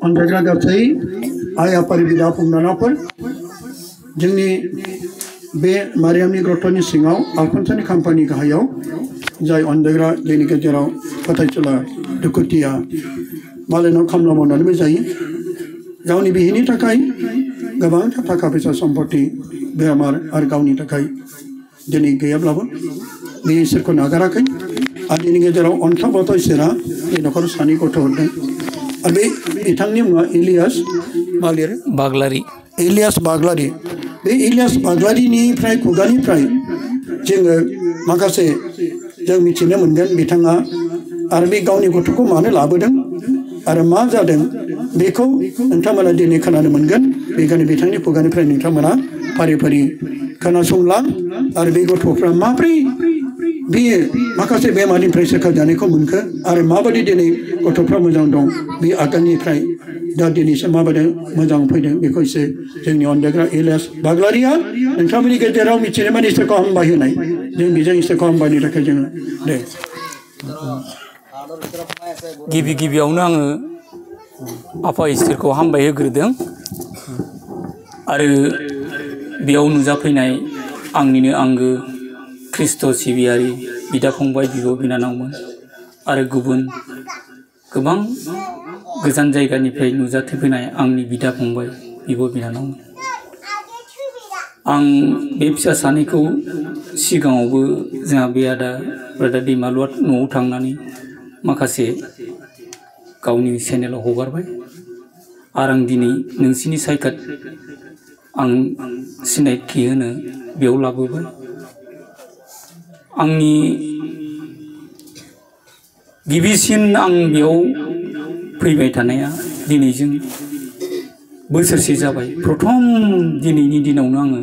अनजाग्रा गासै आइ आफानि बिदा फंबायफोर जोंनि बे मारियामनि ग्रथ'नि सिङाव आलफानसानि खाम्फानि गाहायाव जाय अनजाग्रा जोंनि गेजेराव फोथायसुला दुखुथिया मालायनाव खामला मावनानैबो जायो गावनि बिहिनि थाखाय गोबांथार थाखा फैसा सम्पति बेमार आरो गावनि थाखाय दिनै गैयाब्लाबो बे इसोरखौ नागाराखै आरो दिनै गेजेराव अनथाबथ' इसोरा बे न'खराव सानै गथ' हरदों आरो बे बिथांनि मुङा इलियास बाग्लारि इलियास बाग्लारि बे इलियास बाग्लारिनिफ्राय खुगानिफ्राय जोङो माखासे जों मिथिनो मोनगोन बिथाङा आरो बे गावनि गथ'खौ मानो लाबोदों आरो मा जादों बेखौ नोंथांमोना दिनै खोनानो मोनगोन बेखायनो बिथांनि खुगानिफ्राय नोंथांमोना फारि फारि खोनासंलां आरो बे गथ'फ्रा माब्रै बेयो माखासे बेमारनिफ्राय सोखाजानायखौ मोनखो आरो माबायदि दिनै गथ'फ्रा मोजां दं बे आगाननिफ्राय दा दिनैसिम माबायदि मोजां फैदों बेखौ एसे जोंनि अनजाग्रा इलियास बाग्लारिया नोंथांमोननि गेजेराव मिथिनो माने इसोरखौ हामबाय होनाय जों बेजों इसोरखौ हामबायनि थाखाय जोङो दे गिबि गिबियावनो आङो आफा इसोरखौ हामबाय होग्रोदों आरो बेयाव नुजाफैनाय आंनिनो आंगो ख्रिस्ट' सिबियारि बिदा फंबाय बिब' बिनानावमोन आरो गुबुन गोबां गोजान जायगानिफ्राय नुजाथिफैनाय आंनि बिदा फंबाय बिब' बिनानावमोन आं बे फिसा सानैखौ सिगाङावबो जोंहा बे आदा ब्रादार दैमालुआ न'आव थांनानै माखासे गावनि चेनेलाव हगारबाय आरो आं दिनै नोंसिनि सायखात आं सिनायथि होनो बेयाव लाबोबाय आंनि गिबिसिन आं बेयाव फैबाय थानाया दिनैजों बोसोरसे जाबाय प्रथम दिनैनि दिनावनो आङो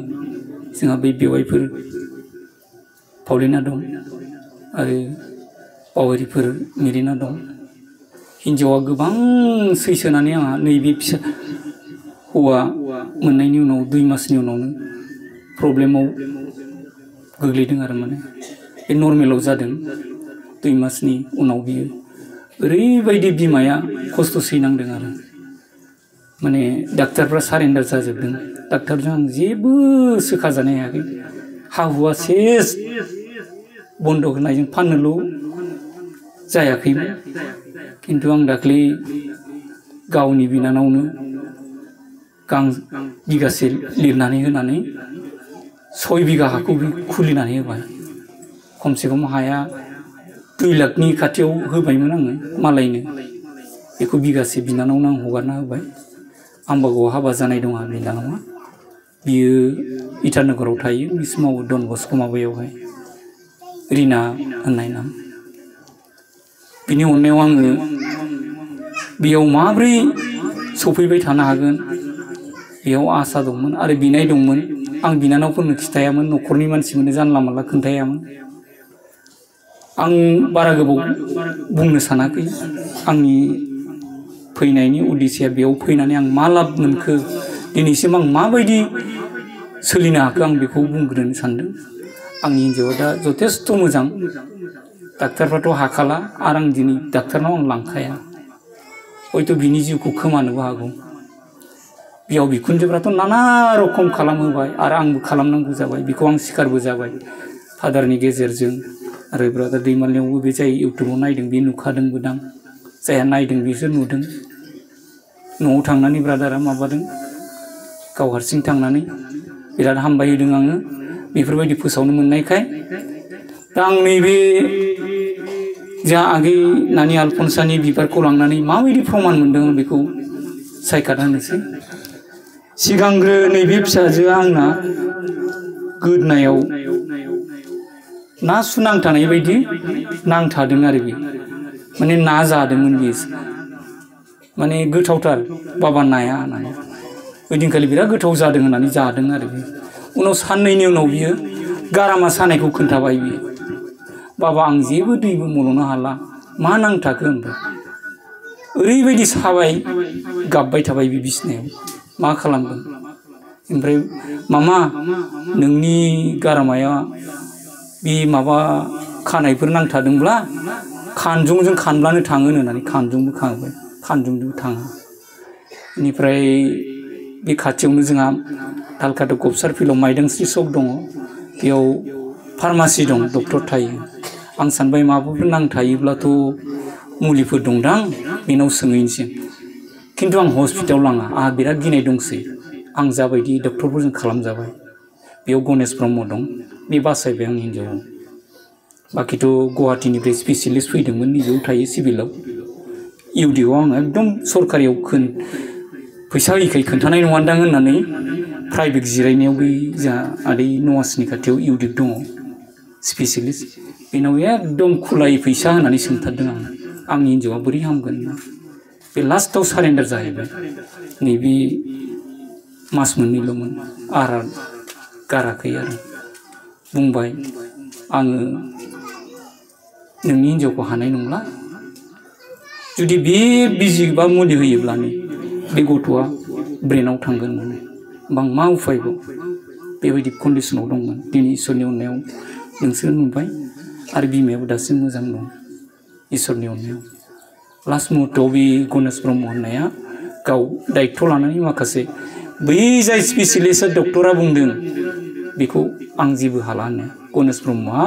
जोंहा बै बेवाइफोर पावलिना दं आरो पावारिफोर मेरिना दं हिन्जावा गोबां सैसोनानै आंहा नैबे फिसा हौवा मोननायनि उनाव 2 मासनि उनावनो प्रब्लेमाव गोग्लैदों आरो माने बे नर्मेलाव जादों 2 मासनि उनाव बियो ओरैबायदि बिमाया खस्थ' सैनांदों आरो माने डाक्टारफ्रा सारेन्डार जाजोबदों डाक्टारजों आं जेबो सोखाजानो हायाखै हा हुआ सेस बन्द' होनायजों फाननोल' जायाखैमोन खिन्थु आं दाख्लै गावनि बिनानावनो बिगासे लिरनानै होनानै 6 बिगा हाखौ खुलिनानै होबाय खमसे खम हाया 2 लाखनि खाथियाव होबायमोन आङो मालायनो बेखौ बिगासे बिनानावनो आं हगारना होबाय आम्बागावआव हाबा जानाय दं आंहा बिनानावा बियो इटानगराव थायो मिस मावो डन बस्क' माबायावहाय रिना होननाय नाम बिनि अननायाव आङो बेयाव माब्रै सफैबाय थानो हागोन बेयाव आसा दंमोन आरो बिनाय दंमोन आं बिनानावफोरनो खिथायामोन न'खरनि मानसिफोरनो जानला मानला खोन्थायामोन आं बारा गोबाव बुंनो सानाखै आंनि फैनायनि उद्देश्यआ बेयाव फैनानै आं मा लाब मोनखो दिनैसिम आं माबायदि सोलिनो हाखो आं बेखौ बुंग्रोनो सानदों आंनि हिन्जावा दा जथेस्थ' मोजां डाक्टारफ्राथ' हाखाला आरो आं दिनै डाक्टारनाव आं लांखाया हयथ' बिनि जिउखौ खोमानोबो हागौ बेयाव बिखुनजोफ्राथ' नाना रखम खालामहोबाय आरो आंबो खालामनांगौ जाबाय बेखौ आं सिखारबो जाबाय फादारनि गेजेरजों आरो ब्रादार दैमालुआवबो बे जाय इउटुबाव नायदों बे नुखादोंबो दां जायहा नायदों बिसोर नुदों न'आव थांनानै ब्रादारा माबादों गाव हारसिं थांनानै बिराद हामबाय होदों आङो बेफोरबायदि फोसावनो मोननायखाय दा आं नैबे जा आगै नानि आलफनसानि बिबारखौ लांनानै माबायदि प्रमान मोनदों बेखौ सायखात होनोसै सिगांग्रो नैबे फिसाजोआ आंना गोदनायाव ना सु नांथानाय बायदि नांथादों आरो बे माने ना जादोंमोन बियो माने गोथावथार बाबा नाया होननानै ओइदिनखालि बिराद गोथाव जादों होननानै जादों आरो बे उनाव साननैनि उनाव बियो गारामा सानायखौ खोन्थाबाय बियो बाबा आं जेबो दैबो मल'नो हाला मा नांथाखो होनबाय ओरैबायदि साबाय गाबबाय थाबाय बे बिसिनायाव मा खालामदों ओमफ्राय मामा नोंनि गारामाया बे माबा खानायफोर नांथादोंब्ला खानजंजों खानब्लानो थाङो होननानै खानजंबो खांबाय खानजंजोंबो थाङा बेनिफ्राय बे खाथियावनो जोंहा कालकाटा गबसार फिल्डआव माइदांस्रि सक दङ बेयाव फार्मासि दं डक्टर थायो आं सानबाय माबाफोर नांथायोब्लाथ' मुलिफोर दंदां बेनाव सोंहैनोसै खिन्थु आं हस्पिटालाव लाङा आंहा बिराद गिनाय दंसै आं जाबायदि डक्टरफोरजों खालामजाबाय बेयाव गणेश ब्रह्म दं बे बासायबाय आंनि हिन्जावखौ बाखिथ' गुवाहाटीनिफ्राय स्पेसियलिस्ट फैदोंमोन निजेआव थायो सिभिलाव इउडिआव आं एकदम सरकारियाव फैसा होयिखाय खोन्थानाय नङादां होननानै प्राइभेट जिरायनायाव बै जोंहा आदै नवासनि खाथियाव इउडिक दङ स्पेसियलिस्ट बेनाव एकदम खुलायै फैसा होनानै सोंथारदों आं आंनि हिन्जावआ बोरै हामगोन बे लास्टआव सारेन्डार जाहैबाय नैबे मास मोननैल'मोन आहार गाराखै आरो बुंबाय आङो नोंनि हिन्जावखौ हानाय नंला जुदि बे बिजि बा मुलि होयोब्लानो बे गथ'आ ब्रेनाव थांगोन होननानै होमबा आं मा उफायबाव बेबायदि कन्डिसनाव दंमोन दिनै इसोरनि अननायाव नोंसोर नुबाय आरो बिमायाबो दासिम मोजां दं इसोरनि अननायाव लास्ट मुहुर्तआव बे गणेश ब्रह्म होननाया गाव दायित्व लानानै माखासे बै जाय स्पेसियलिस्टआ डक्टरा बुंदों बेखौ आं जेबो हाला होनो गणेश ब्रह्मआ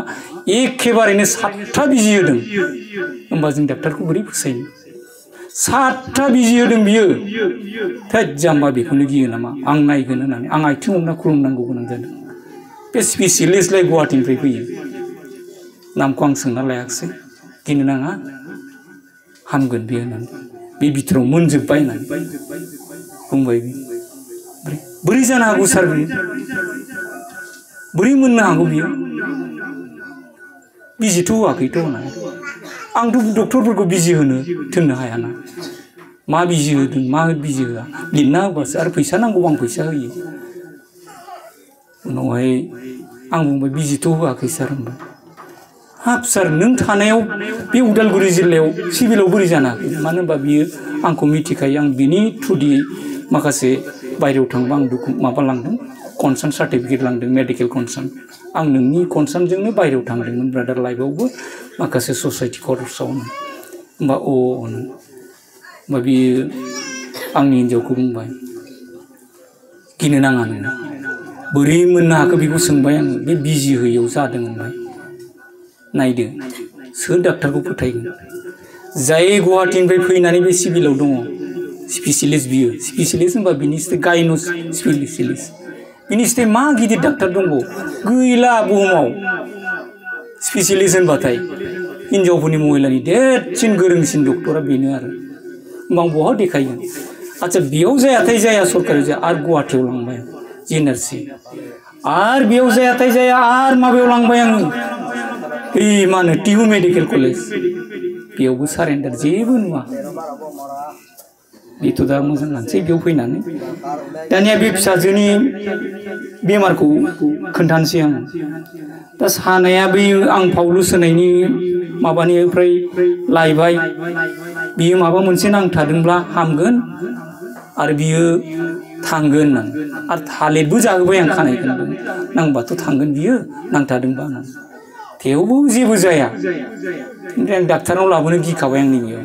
एखेबारैनो 7था बिजि होदों होमबा जों डाक्टारखौ बोरै फोसायनो 7था बिजि होदों बियो थैद जाम्बा बेखौनो गियो नामा आं नायगोन होननानै आं आथिं हमना खुलुमनांगौ गोनां जादों बे स्पेसियलिस्टलाय गुवाहाटीनिफ्राय फैयो नामखौ आं सोंना लायाखिसै गिनो नाङा हामगोन बे होननानै बे बिथोराव मोनजोब्बाय होननानै बुंबाय बोरै जानो हागौ सार बियो बोरै मोननो हागौ बियो बिजिथ' होआखैथ' होननानै आंथ' डक्टरफोरखौ बिजि होनो थिननो हायाना मा बिजि होदों मा बिजि होआ लिरना होबासो आरो फैसा नांगौ आं फैसा होयो उनावहाय आं बुंबाय बिजिथ' होआखै सार होनबाय हाब सार नों थानायाव बे उदालगुरि जिल्लायाव सिभिलाव बोरै जानो हागौ मानो होनबा बियो आंखौ मिथिखायो आं बिनि थ्रुयै माखासे बायहेरायाव थांबा आं माबा लांदों कनसार्न सार्टिफिकेट लांदों मेडिकेल कनसार्न आं नोंनि कनसार्नजोंनो बायहेरायाव थांदोंमोन ब्रादार लाइफआवबो माखासे ससाइटि कर्सआव होमबा होमबा बियो आंनि हिन्जावखौ बुंबाय गिनो नाङा नोङो बोरै मोननो हाखो बेखौ सोंबाय आङो बे बिजि होयैयाव जादों होनबाय नायदो सोर डाक्टारखौ फोथायगोन जाय गुवाहाटीनिफ्राय फैनानै बे सिभिलाव दङ स्पेसियलिस्ट बियो स्पेसियलिस्ट होनबा बिनिसो गायनो स्पेसियलिस्ट बिनिसो मा गिदिर डाक्टार दंबावो गैला बुहुमाव स्पेसियलिस्ट होनबाथाय हिन्जावफोरनि महिलानि देरसिन गोरोंसिन डक्टरा बेनो आरो होमबा आं बहा देखायगोन आच्छा बेयाव जायाथाय जाया सरकारि जाया आरो गुवाहाटीयाव लांबाय जेएनआरसि आरो बेयाव जायाथाय जाया आरो माबायाव लांबाय आङो बै मा होनो टिहु मेडिकेल कलेज बेयावबो सारेन्डार जेबो नुवा बेथ' दा मोजां मानसि बेयाव फैनानै दानिया बे फिसाजोनि बेमारखौ खोन्थानोसै आं दा सानाया बै आं फावलु सोनायनि माबानिफ्राय लायबाय बियो माबा मोनसे नांथादोंब्ला हामगोन आरो बियो थांगोन होननानै आरो थालिरबो जाहोबाय आं खानाय खोन्दों नांबाथ' थांगोन बियो नांथादोंबा होननानै थेवबो जेबो जाया ओमफ्राय आं डाक्टारनाव लाबोनो गिखाबाय आंनि बेयाव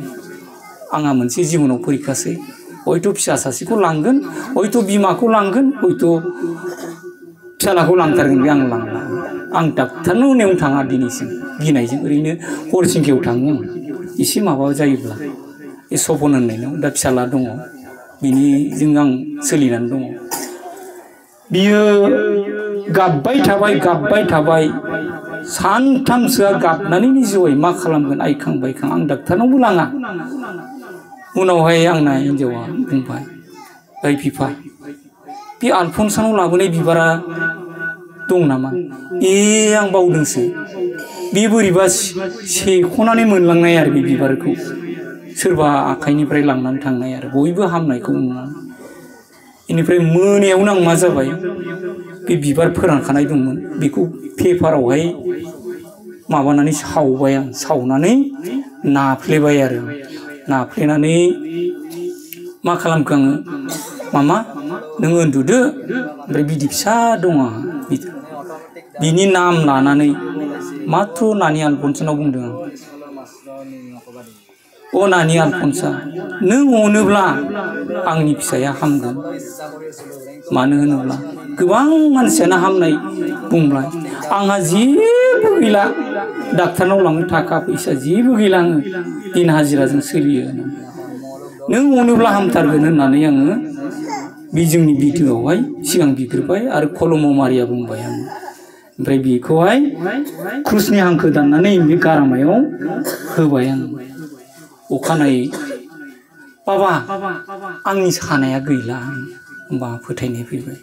आंहा मोनसे जिबनाव फरिखासै हयथ' फिसा सासेखौ लांगोन हयथ' बिमाखौ लांगोन हयथ' फिसालाखौ लांथारगोन बे आं लांला आं डाक्टारनाव नेवनो थाङा दिनैसिम गिनायजों ओरैनो हरसिंगायाव थाङो आं एसे माबा जायोब्ला बे सपन होननायनाव दा फिसाला दङ बिनिजों आं सोलिनानै दङ बियो गाबबाय थाबाय सानथामसोआ गाबनानैनो जिउआव मा खालामगोन आइखां बायखां आं डाक्टारनावबो लाङा उनावहाय आंना हिन्जावा बुंबाय ओइ बिफा बे आलफनसानाव लाबोनाय बिबारा दं नामा आं बावदोंसो बे बोरैबा सेख'नानै मोनलांनाय आरो बे बिबारखौ सोरबा आखाइनिफ्राय लांनानै थांनाय आरो बयबो हामनायखौ नुनानै बेनिफ्राय मोनायावनो आं मा जाबाय बे बिबार फोरानखानाय दंमोन बेखौ पेपारावहाय माबानानै सावबाय आं सावनानै नाफ्लेबाय आरो नाफ्लेनानै मा खालामखो आङो मामा नों उन्दुदो ओमफ्राय बिदि फिसा दङ आंहा बिनि नाम लानानै माथ्र' नानि आलफनसानाव बुंदों आं अ नानि आलफनसा नों अनोब्ला आंनि फिसाया हामगोन मानो होनोब्ला गोबां मानसियानो हामनाय बुंबाय आंहा जेबो गैला डाक्टारनाव लांनो थाखा फैसा जेबो गैला आङो दिन हाजिराजों सोलियो नों अनोब्ला हामथारगोन होननानै आङो बे जोंनि भिडिअ'आवहाय सिगां बिग्रोबाय आरो कलमाव मारिया बुंबाय आङो ओमफ्राय बेखौहाय क्रुसनि हांखो दाननानै बे गारामायाव होबाय आं अखानायै बाबा आंनि सानाया गैला होमबा फोथायनाय फैबाय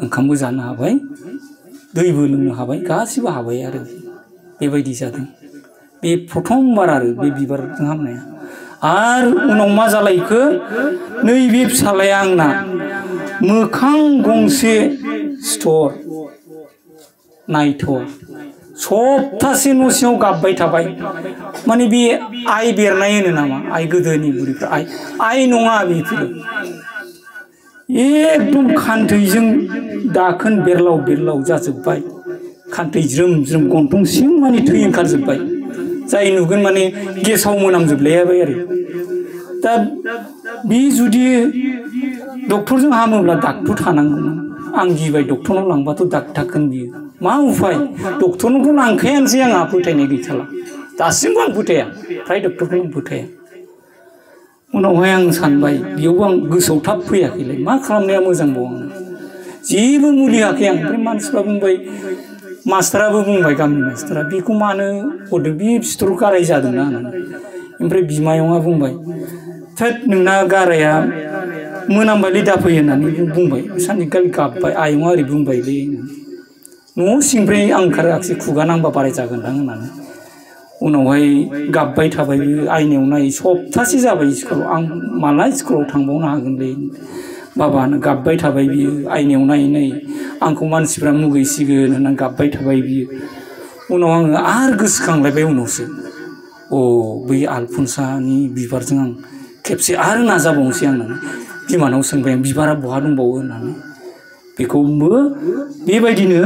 ओंखामबो जानो हाबाय दैबो लोंनो हाबाय गासिबो हाबाय आरो बेबायदि जादों बे प्रथमबार आरो बे बिबारजों हामनाया आरो उनाव मा जालायखो नैबे फिसालाया आंना मोखां गंसे सिथर नायथ सप्तासे न' सिङाव गाबबाय थाबाय माने बे आइ बेरनाय होनो नामा आइ गोदोनि बुरिफ्रा आइ नङा बेफोरो एकदम खान्थैजों दाखोन बेरलाव बेरलाव जाजोब्बाय खान्थै ज्रोम ज्रोम गन्थं सिं माने थै ओंखारजोब्बाय जाय नुगोन माने गेसाव मोनामजोबलायबाय आरो दा बे जुदि डक्टरजों हामोब्ला डाक्टर थानांगौमोन आं गिबाय डक्टरनाव लांबाथ' डाक्टारगोन बियो मा उफाय डक्टरनावथ' लांखायानोसै आंहा फोथायनाय गैथारला दासिमबो आं फोथाया फ्राय डक्टरखौनो आं फोथाया उनावहाय आं सानबाय बेयाव आं गोसोआव थाब फैयाखैलाय मा खालामनाया मोजांबाव आंनो जेबो मुलि होआखै आं ओमफ्राय मानसिफ्रा बुंबाय मास्टाराबो बुंबाय गामिनि मास्टारा बेखौ मानो हरदों बे सिथर गाराय जादोंना होननानै ओमफ्राय बिमायंआ बुंबाय थोद नोंना गाराया मोनामबायलै दाफै होननानै बुंबाय सानसेखालि गाबबाय आयंआ ओरै बुंबायलै न' सिंनिफ्राय आं ओंखाराखिसै खुगा नांबा बाराय जागोनदां होननानै उनावहाय गाबबाय थाबाय आयनायाव नाय सप्तासे जाबाय स्कुलाव आं माला स्कुलाव थांबावनो हागोनलै बाबानो गाबबाय थाबाय बियो आयनायाव नायै नायै आंखौ मानसिफ्रा मुगैसिगोन होननानै गाबबाय थाबाय बियो उनाव आङो आरो गोसोखांलायबाय उनावसो अ बै आलफनसानि बिबारजों आं खेबसे आरो नाजाबावनोसै आं बिमानाव सोंबाय आं बिबारा बहा दंबावो होननानै बेखौबो बेबायदिनो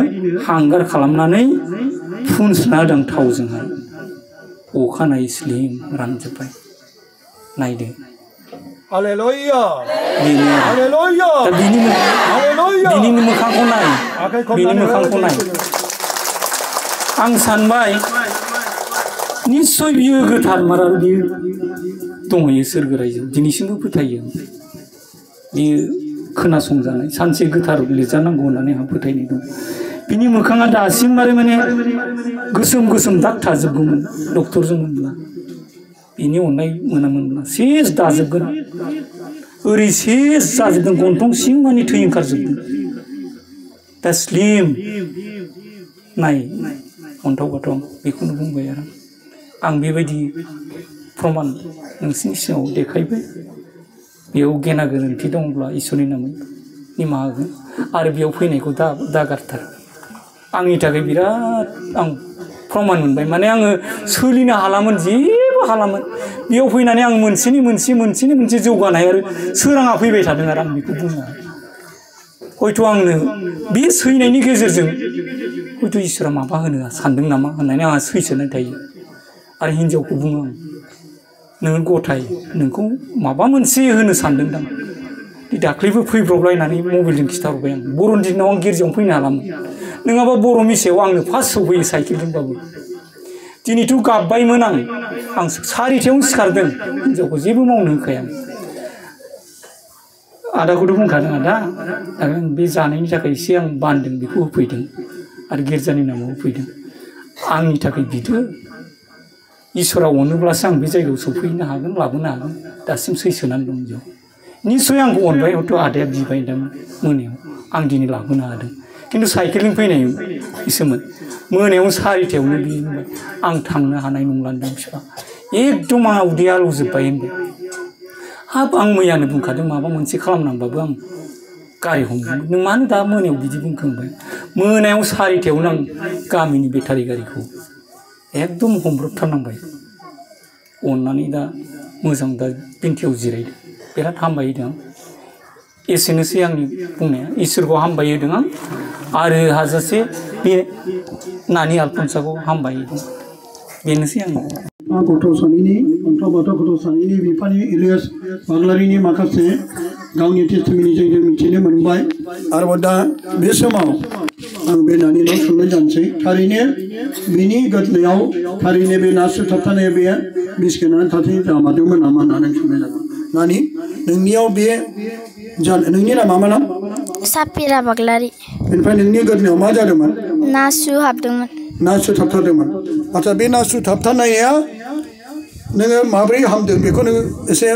हांगार खालामनानै फुनस्रोना होदों थावजोंहाय अखानायै स्लिम रानजोब्बाय नायदो हालेलुया बेनो हालेलुया दा बिनि मोखांखौ नाय बिनि मोखांखौ नाय आं सानबाय निस्सय बियो गोथार आरो बियो दंहैयो सोरगो रायजोआव दिनैसिमबो फोथायो बियो खोनासंजानाय सानसे गोथार लिरजानांगौ होननानै आंहा फोथायनाय दं बिनि मोखाङा दासिम आरो माने गोसोम गोसोम दाग थाजोबगौमोन डक्टरजों मोनब्ला बिनि अननाय मोनामोनब्ला सेस दाजोबगोन ओरै सेस जाजोबदों गन्थं सिं मानि थै ओंखारजोबदों दा स्लिम नाय अन्थाव बाथाव बेखौनो बुंबाय आरो आं बेबायदि प्रमान नोंसिनि सिगाङाव देखायबाय बेयाव गेना गोरोन्थि दंब्ला इसोरनि नामै निमाहा होगोन आरो बेयाव फैनायखौ दागारथार आंनि थाखाय बिराद आं प्रमान मोनबाय माने आङो सोलिनो हालामोन जेबो हालामोन बेयाव फैनानै आं मोनसेनि मोनसे जौगानाय आरो सोराङा फैबाय थादों आरो आं बेखौ बुङो हयथ' आंनो बे सैनायनि गेजेरजों हयथ' इसोरा माबा होनो सानदों नामा होननानै आंहा सैसोनाय थायो आरो हिन्जावखौ बुङो आं नोङो गथाय नोंखौ माबा मोनसे होनो सानदोंदां दाख्लैबो फैब्रबलायनानै मबाइलजों खिथाहरबाय आं बर'नि दिनाव आं गिर्जायावनो फैनो हालामोन नङाबा बर' मिसेयाव आंनो फार्स्ट सौफैयो साइकेलजोंबाबो दिनैथ' गाबबायमोन आं सारिथायावनो सिखारदों हिन्जावखौ जेबो मावनो होखाया आदाखौथ' बुंखादों आदा बे जानायनि थाखाय एसे आं बान्दों बेखौ होफैदों आरो गिर्जानि नामाव होफैदों आंनि थाखाय बिदो इसोरा अनोब्लासो आं बे जायगायाव सौफैनो हागोन लाबोनो हागोन दासिम सैसोनानै दं बेयाव निस्सय आंखौ अनबाय हयथ' आदाया बिबाय दा मोनायाव आं दिनै लाबोनो हादों खिन्थु साइकेलजों फैनायसोमोन मोनायाव सारिथायावनो बि होनबाय आं थांनो हानाय नंलादां बिफा एकदम आंहा उदै आलौजोब्बाय होनबाय हाब आं मैयानो बुंखादों माबा मोनसे खालामनांबाबो आं गारि हमगोन नों मानो दा मोनायाव बिदि बुंखांबाय मोनायाव सारिथायावनो आं गामिनि बेटारि गारिखौ एकदम हमब्रबथारनांबाय अननानै दा मोजां दा बिन्थियाव जिरायदों बिराद हामबाय होदों एसेनोसै आंनि बुंनाया इसोरखौ हामबाय होदों आं आरो हाजासे बे नानि आलफनसाखौ हामबाय होदों बेनोसै आंनि गथ' सानैनि अन्थाव बाथौ गथ' सानैनि बिफानि इलियास बाग्लारिनि माखासे गावनि टेस्टिमनिजों जों मिथिनो मोनबाय आरोबाव दा बे समाव आं बे नानिनाव सोंनाय जानोसै थारैनो बिनि गोदनायाव थारैनो बे नासु थाबथानाय बे बिस गोनां थाथै जामारदोंमोन नामा होननानै सोंनाय जागोन नानि नोंनियाव बे नोंनि नामा मा नाम साफिरा बाग्लारि बेनिफ्राय नोंनि गोदनायाव मा जादोंमोन नासु हाबदोंमोन नासु थाबथादोंमोन आच्चा बे नासु थाबथानाया नोङो माब्रै हामदों बेखौ नोङो एसे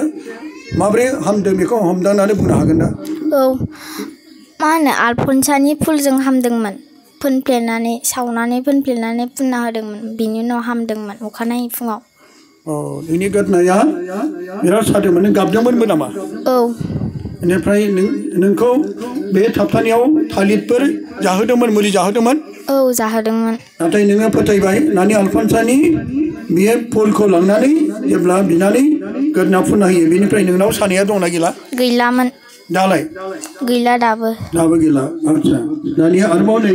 माब्रै हामदों बेखौ हमदांनानै बुंनो हागोन दा औ मा होनो आलफनसानि फुलजों हामदोंमोन फोनफ्लेनानै सावनानै फोनफ्लेनानै फुनना होदोंमोन बिनि उनाव हामदोंमोन अखानायै फुङाव नोंनि गोदनाया बिराद सादोंमोन नों गाबदोंमोनबो नामा औ बेनिफ्राय नोंखौ बे थाबथानायाव थालिरफोर जाहोदोंमोन मुलि जाहोदोंमोन औ जाहोदोंमोन नाथाय नोङो फोथायबाय नानि आलफनसानि बे फुलखौ लांनानै जेब्ला बिनानै गोदना फुनना होयो बेनिफ्राय नोंनाव सानाया दंना गैला गैलामोन दालाय गैला दाबो गैला आच्चा दानिया आरोबाव नै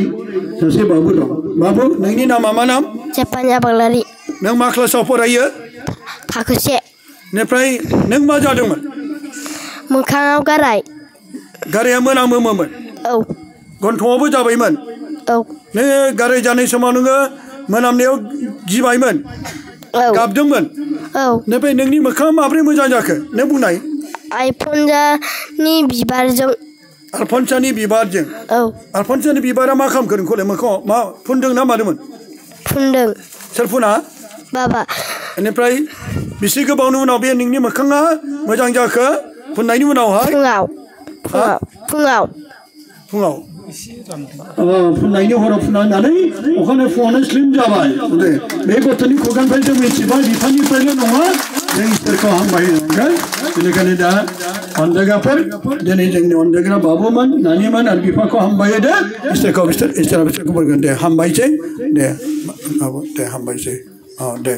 सासे बाबु दं बाबु नोंनि नामा मा नाम जेपानिया बाग्लारि नों मा क्लासाव फरायो थाखो 1 निफ्राय नों मा जादोंमोन मोखाङाव गाराया मोनामोमोन औ गन्थङावबो जाबायमोन औ नोङो गाराय जानाय समाव नोङो मोनामनायाव गिबायमोन औ गाबदोंमोन औ निफ्राय नोंनि मोखाङा माब्रै मोजां जाखो नों बुंनाय आलफनसानि बिबारजों औ आलफनसानि बिबारा मा खालामखो नोंखौलाय मोखाङाव मा फुनदों ना मादोंमोन फुनदों सोर फुना बाबा बेनिफ्राय बेसे गोबावनि उनाव बे नोंनि मोखाङा मोजां जाखो फुननायनि उनावहाय फुङाव फुननायनि हराव फुनना होनानै अखानायै फुङावनो स्लिम जाबाय बे गथ'नि खुगानिफ्राय जों मिथिबाय बिफानिफ्रायल' नङा जों इसोरखौ हामबाय होनांगोन बेनिखायनो दा अनजायगाफोर दिनै जोंनि अनजायग्रा बाबुमोन नानिमोन आरो बिफाखौ हामबाय दे इसोरा बिसोरखौ बुंगोन दे हामबायसै दे हामबायसै दे